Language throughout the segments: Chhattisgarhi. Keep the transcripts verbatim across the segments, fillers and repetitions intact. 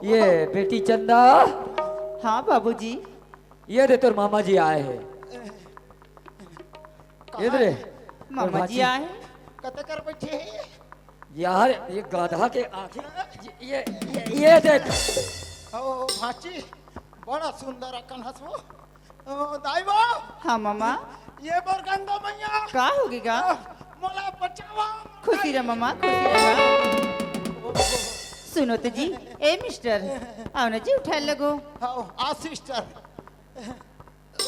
ये बेटी चंदा। हाँ बाबूजी। ये दे, तोर मामा जी आए हे। ये दे रे। मामा जी आए हे। कते कर बैठे हे? यार, ये गधा के आँखें, ये, ये, ये, ये देख। ओ भांची, बड़ा सुंदर अकन हस वो। ओ, दाई वो। हाँ, मामा। ये बर गंगा मैया। का होगे गा? ओ, मोला बचावा। खुशी रह, मामा, खुशी रह। सुनो तो जी, ए मिस्टर, आओ ना जी, उठा लगो। हाँ, आ सिस्टर,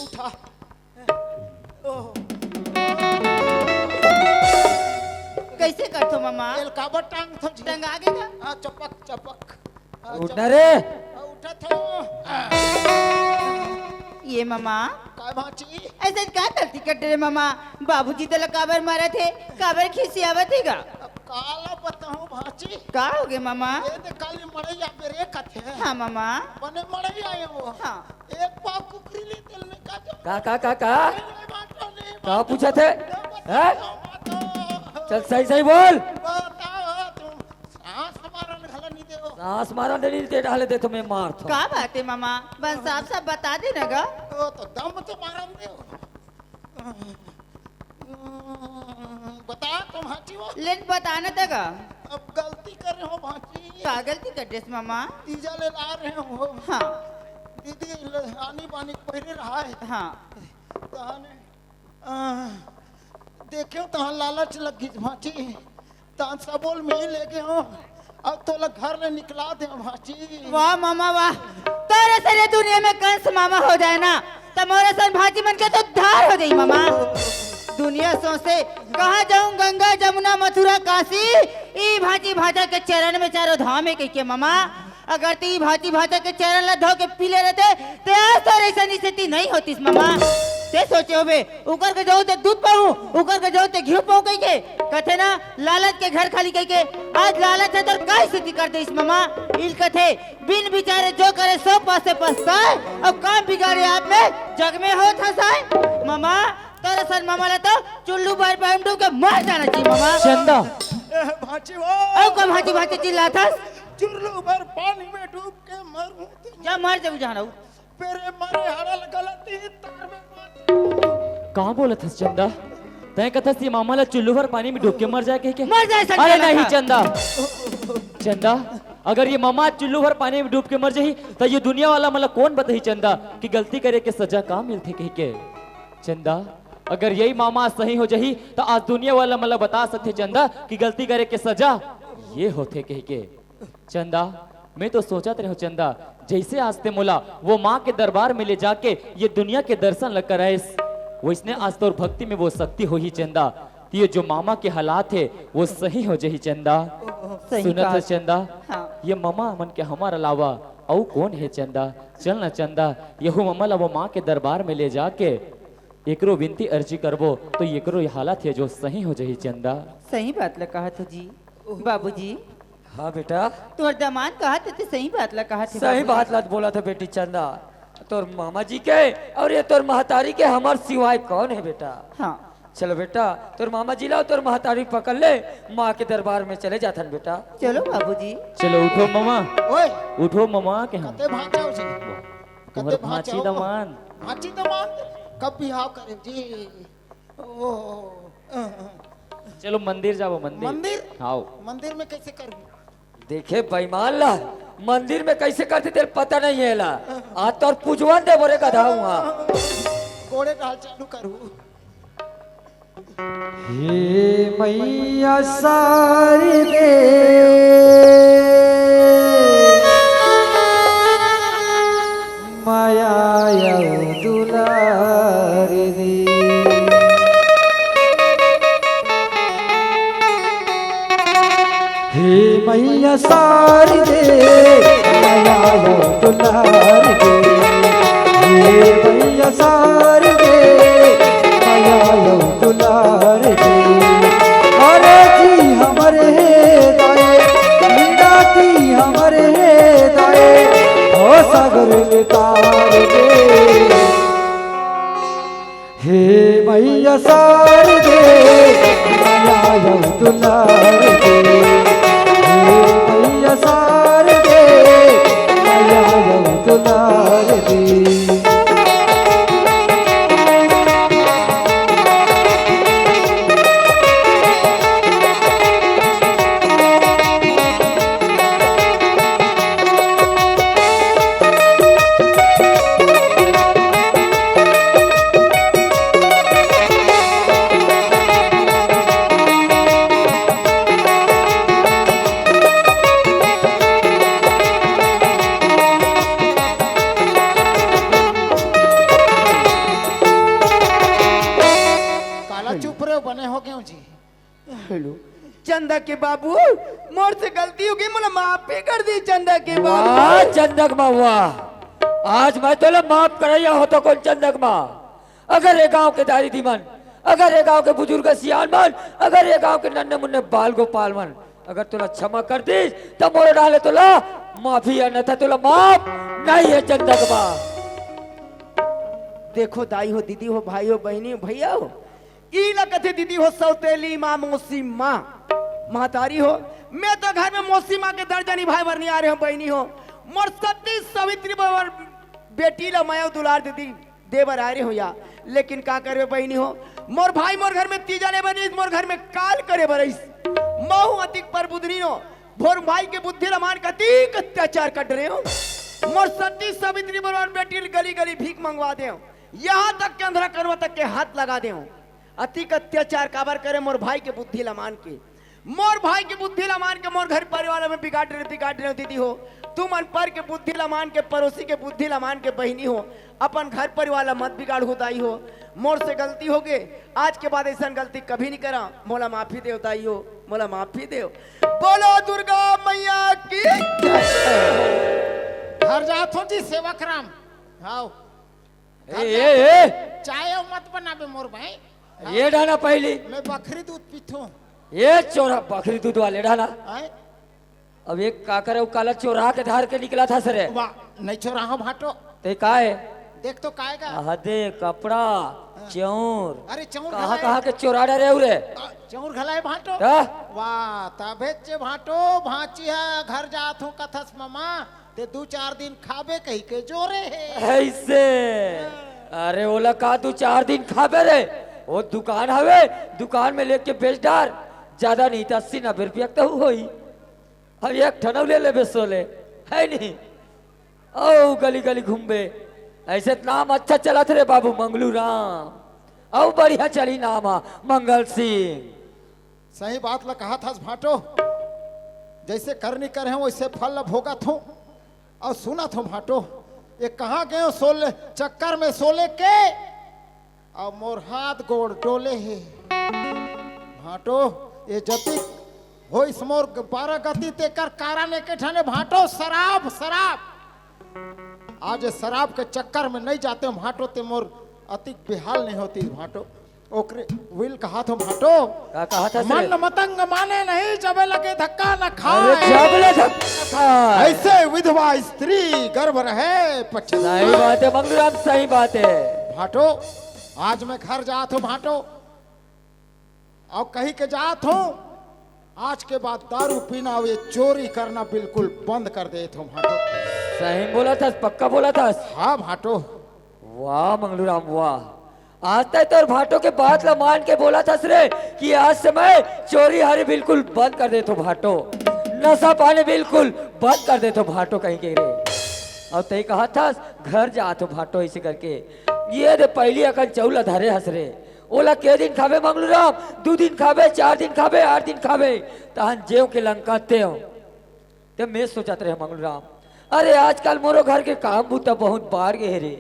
उठा। ओ। कैसे करथो, मामा? एल काबर टांगथो जी? टंगा गे गा? हाँ, चपक, चपक। उठ ना रे। उठत हो। ये मामा। का भांची? ऐसे का गलती कर डरे मामा? बाबूजी तेला काबर मारत हे, काबर खिसियावत हे गा? अब काला बताऊं भांची? का होगे मामा? ये दे काली मड़ैया बेरे कथे। हाँ मामा। बने मड़ैया आए वो। हाँ। एक पाव कुकरी ले तेल में का जो का, का, का, का? नहीं, नहीं, बात तो नहीं, का बात पूछत हे? नहीं, बात हैं? तो, बात तो। चल, सही, सही बोल। बताओ तुम। सांस मारन घला नहीं दे हो। सांस मारन नहीं दे, डाले दे तो मैं मार था। का बात हे मामा? बन साफ साफ बता दे ना गा। तो, तो दम तो मारन दे हो। बता तो भांची वो। लेन बताना था गा। अब गलती करे हो भांची। का गलती कर देस मामा? तीजा ले ला रहे हो। हाँ। दीदी ले आनी बानी पहिरे रहा है। हाँ। तहाने आ, देखेव तहां लालच लग गिस भांची, तहां सबोल में ही ले गे हो। अब तोला घर ले निकला दे भांची। वाह मामा वाह, तोरे से ये दुनिया में कंस मामा हो जाए ना, त मोरे सन भांची मन के तो उद्धार हो जाई मामा। दुनिया सोचे कहाँ जाऊं गंगा जमुना मथुरा काशी, ई भांची भांचा के चरण में चारों धाम हे कह के मामा। अगर ते भांची भांचा के चरण ला धो के पी ले रहते, ते आज तोर ऐसा स्थिति नहीं होतीस मामा। ते सोचे होबे, उकर के जाऊं ते दूध पाऊं, उकर के जाऊं ते घी पाऊं कह के। कथे ना, लालच के घर खाली कह के। आज लालच हे तोर का स्थिति कर देस मामा। इल कथे, बिन विचारे जो करे सो पासे पछताए, और काम बिगाड़े आप में जग में होत हंसाए। मामा, तोर सन मामा ला तो चुल्लू भर पानी में डूब के मर जाना चाहिए मामा। चंदा। ए, भांची वो। अउ का भांची भांची चिल्लाथस? चुल्लू भर पानी में डूब के मरूं। जा मर जाऊ जहां रहू। पेरे मरे हड़ल गलती तार में मत। का बोलत हस चंदा? तैं कथस ये मामा ला चुल्लू भर पानी में डूब के मर जाए कह के? मर जाए संजय अरे नहीं लखा। चंदा। चंदा, अगर ये मामा चुल्लू भर पानी में डूब के मर जाही, त ये दुनिया वाला मन ला कोन बताही चंदा कि गलती करे के सजा का मिलथे कह के? चंदा, अगर यही मामा सही हो जाही, त आज दुनिया वाला मन ला बता सकथे चंदा कि गलती करे के सजा ये होथे कह के। चंदा, मैं तो सोचत रहेंव चंदा, जैसे आज ते मोला वो माँ के दरबार में ले जाके ये दुनिया के दर्शन ल कराएस, वैसने आज तोर भक्ति में वो शक्ति होही चंदा। त ये जो मामा के हालात हे, वो सही हो जाही चंदा। सही सुनत कहा। हे चंदा, हाँ। ये मामा मन के हमर अलावा अउ कोन हे चंदा? चल ना चंदा, यहू मामा ला वो माँ के दरबार में ले जाके एकरो विनती अर्जी करबो, तो एकरो ये हालत हे जो सही हो जाही चंदा। सही बात ला कहत हो जी। बाबूजी। हाँ बेटा। तोर दमांद कहत हे, ते सही बात ला कहत हे सही बाबूजी। बात ला बोलत हे बेटी चंदा। तोर मामा जी के और ये तोर महतारी के हमर सिवाय कौन हे बेटा? हाँ। चलो बेटा, तोर मामा जी ला, तोर महतारी पकड़ ले, माँ के दरबार में चले जाथन बेटा। चलो बाबूजी। चलो उठो मामा। ओए। उठो मामा के हम। कते भांचा हो जी? तुम्हारे कते भांचा भांची हो? दमांद। भांची दमांद? कब बिहाव करे जी? ओ, अ, अ। चलो मंदिर जाओ, मंदिर। मंदिर? आओ। मंदिर में कैसे करूँ? देखे बेईमान ला, मंदिर में कैसे करथे तेला पता नहीं हे ला। आज तोर पूजवन दे बोरे गधा हुआ। गोड़े डाल चालू करूँ। हे मैया शारदे, मया अउ दुलार दे। हे मैया शारदे, मया अउ दुलार दे। हे मैया शारदे, मया अउ दुलार दे। अरे जी हमर हे दाई, मीनाती हमर हे दाई, हो सगर उतार दे। हे मैया शारदे, मया अउ दुलार दे। हे मैया शारदे, हेलो। चंदा के बाबू, मोर से गलती हो गई, मोला माफ भी कर दी चंदा के बाबू। वाह चंदा के माँ, वाह। आज मैं तोला माफ करइया होतो कोन चंदा के माँ। अगर ये गांव के दारी दीमन, अगर ये गांव के बुजुर्ग सियान मन, अगर ये गांव के नन्हे मुन्ने बाल गोपाल मन अगर तोला क्षमा कर दीस, त मोर डाले तोला माफी, अन्यथा तोला माफ नहीं है चंदा के माँ। देखो दाई हो, दीदी हो, भाई हो, बहिनी हो, भैया हो, ई ला कथे दीदी हो सौतेली माँ, मौसी माँ, महतारी हो। मैं तो घर में मौसी माँ के दर्जा निभाए बर नहीं आ रहे हो बहिनी हो। मोर सती सावित्री बर बेटी ला माया दुलार दीदी दे बर आ रहे हो या। लेकिन का करबे बहिनी हो, मोर भाई मोर घर में तीजा ले बनिस, मोर घर में काल करे बर आइस। महू अतिक परबुधनी हो, मोर भाई के बुद्धि ला मान के अतिक अत्याचार कर रहे हो। मोर सती सावित्री बर बेटी गली गली भीख मंगवा दे हो, यहाँ तक के अंधरा करवा तक के हाथ लगा दे हो। अतिक अत्याचार काबर करे मोर भाई के बुद्धि ला मान के, मोर भाई के बुद्धि ला मान के मोर घर परिवार में बिगाड़ रहे, बिगाड़ रहे हो दीदी हो। तुमन पर के बुद्धि ला मान के, पड़ोसी के बुद्धि ला मान के बहिनी हो, अपन घर परिवार ला मत बिगाड़ हो दाई हो। मोर से गलती हो गे, आज के बाद ऐसा गलती कभी नहीं करा। मोला माफी देव दाई हो, मोला माफी देव। बोलो दुर्गा मैया की जय। घर जात हो जी सेवक राम। हाव। ए, ए, ए। चाय अउ मत बनाबे मोर भाई। ये डाना पहली। मैं बखरी दूध पीथूं। ये चोरा बखरी दूध वाले डाना। आय? अब एक काकर अउ काला चोरा के धार के निकला था सरे। वाह, नहीं चोरा हो भाटो। ते का है? देख तो काय का। आह, दे कपड़ा, हाँ। चौर। अरे चौर कहाँ, घलाए। कहाँ के चोरा डरे उरे? आ, चौर घलाए भाटो। का? वाह, तभे चे भाटो, भांची है, घर जात हूँ कथस ममा। ते दू चार दिन खाबे कही के जोरे हे। ऐसे? अरे ओला का दू चार दिन खाबे रे? वो दुकान हवे, दुकान में लेके बेच डार। ज्यादा नहीं तो अस्सी नब्बे रुपया तो होई। अब एक ठन अउ ले लेबे सोले, है नहीं? ओ गली गली घूमबे, ऐसे तो नाम अच्छा चलत रे बाबू मंगलू राम। अउ बढ़िया चली नाम आ मंगल सिंह। सही बात ला कहा था भाटो, जैसे करनी करे हूँ वैसे फल ला भोगत हूँ। अउ सुनत हूँ भाटो, ये कहाँ गए हो सोले, चक्कर में सोले के? अउ मोर हाथ गोड़ डोले हे। भाटो, ये जतिक होइस मोर बारह गति तेकर कारण एके ठने भाटो, शराब, शराब। आज ये शराब के चक्कर में नहीं जाते हो भाटो, ते मोर अतिक बेहाल नहीं होती भाटो। ओकरे विल कहा थो भाटो। का कहा था से? मन मतंग माने नहीं, जबे लगे धक्का न अरे खाए। जब ले धक्का खाए। ऐसे विधवा स्त्री गर्भ रहे पछताए। सही बात है मंगलूराम, सही बात है। भाटो, आज मैं घर जात हूँ भाटो, अउ कही के जात हूँ, आज के बाद दारू पीना अउ ये चोरी करना बिल्कुल बंद कर देत हूँ भाटो। सही बोला था, पक्का बोला था। हाँ भाटो। वाह मंगलूराम वाह, आज तक तोर भाटो के बात ला मान के बोला था रे कि आज से मैं चोरी हारी बिल्कुल बंद कर देत हूँ भाटो, नशा पानी बिल्कुल बंद कर देत हूँ भाटो कहीं के रे। अउ तई कहा था घर जात हूँ भाटो ऐसे करके। ये दे पहली अकन चौला धरे हस रे, ओला के दिन खाबे मंगलूराम? दू दिन खाबे, चार दिन खाबे, आठ दिन खाबे, तहन जेव के लंका तेव। ते मैं सोचत रहे मंगलूराम, अरे आजकल मोरो घर के काम बूता बहुत बाढ़ गए हे रे,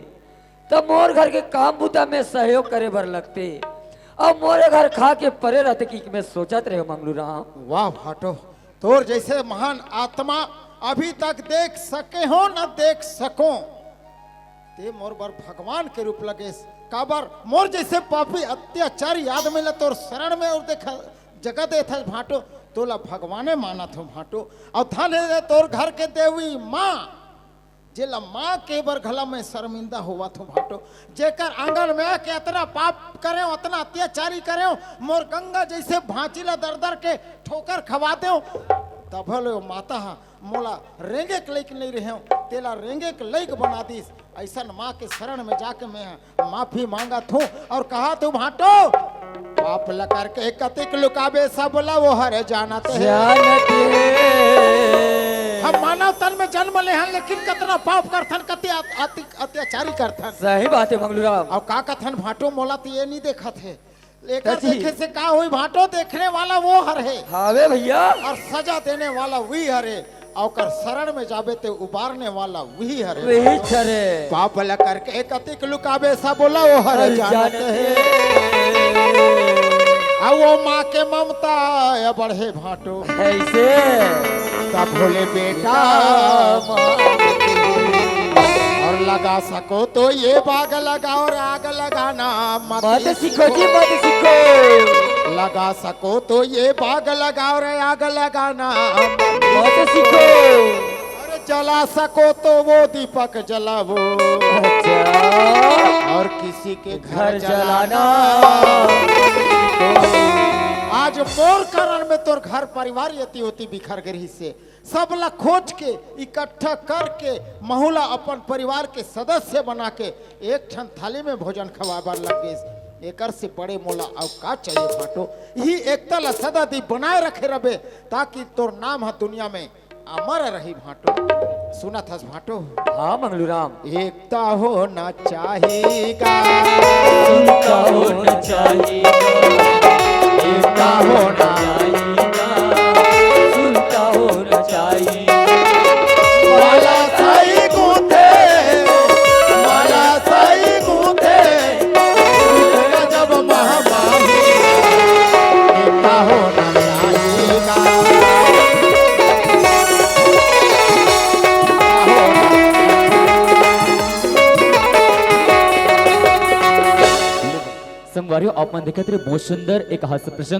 त मोर घर के काम बूता में सहयोग करे बर लगते, अब मोरे घर खा के परे रहते कि मैं सोचत रहे मंगलूराम। वाह भाटो, तोर जैसे महान आत्मा अभी तक देख सके हो न देख सको। ते मोर बर भगवान के रूप लगेस, काबर मोर जैसे पापी अत्याचारी आदमी ला तोर शरण में अउ देखा जगह देथस भाटो, तोला भगवाने मानत हो भाटो। अउ धन हे तोर घर के देवी माँ, जेला माँ के बर घला मैं शर्मिंदा होवत हो भाटो। जेकर आंगन में आके अतना पाप करे, अतना अत्याचारी करे, मोर गंगा जैसे भांची ला दर दर के ठोकर खवा दे, तभले वो माता हा मोला रेंगे के लइक नहीं रहे, तेला रेंगे के लइक बना दीस। ऐसन माँ के शरण में जाके मैं माफी मांगत हूँ अउ कहा तू भाटो, पाप ल करके कतिक लुकाबे सब ल वो हर जानत हे। जानत हे। हम मानव तन में जन्म ले हन, लेकिन कतना पाप करथन, कति अत-, अति-, अत्याचारी करथन। सही बात हे मंगलूराम। अउ का कथन भाटो, मोला तो ये नहीं देखत हे। एकर सची। देखे से का होई भाटो, देखने वाला वो हर हे। हावे भैया। अउ सजा देने वाला वही हर हे। अउ ओकर शरण में जाबे ते उबारने वाला वही हर हे। वही हर हे। पाप ल करके कतिक लुकाबे सब ल वो हर हर जानत जानत हे। हे। अउ वो माँ के ममता अब्बड़ हे भाटो। कइसे? तब भोले बेटा। अउ लगा सको तो ये बाग लगाओ रे आग लगाना मत मत सीखो जी, मत सीखो। लगा सको तो ये बाग लगाओ रे आग लगाना मत सीखो। अरे जला सको तो वो दीपक जलाओ। अच्छा। अउ किसी के घर घर जलाना। जलाना। आज मोर कारण में तोर घर परिवार एती ओती बिखर गे रिहिसे। सब ला खोज के इकट्ठा करके महू ला अपन परिवार के सदस्य बना के एक ठन थाली में भोजन खवाए बर लग गइस। एकर से बड़े मोला अउ का चाहिए भाटो? इही एकता ला सदा दी बनाए रखे रबे, ताकि तोर नाम ह दुनिया में अमर रही भाटो। सुनत हस भाटो? हाँ मंगलू राम। एकता होना चाहिएगा। सुनता होना चाहिए। एकता होना चाहिए। सुनता होना चाहिए। माला साई गूंथे, माला साई गूंथे, जब महामाही एकता होना चाहिएगा। संगवारियों, आप मन देखत रहे बहुत सुंदर एक हास्य प्रसंग।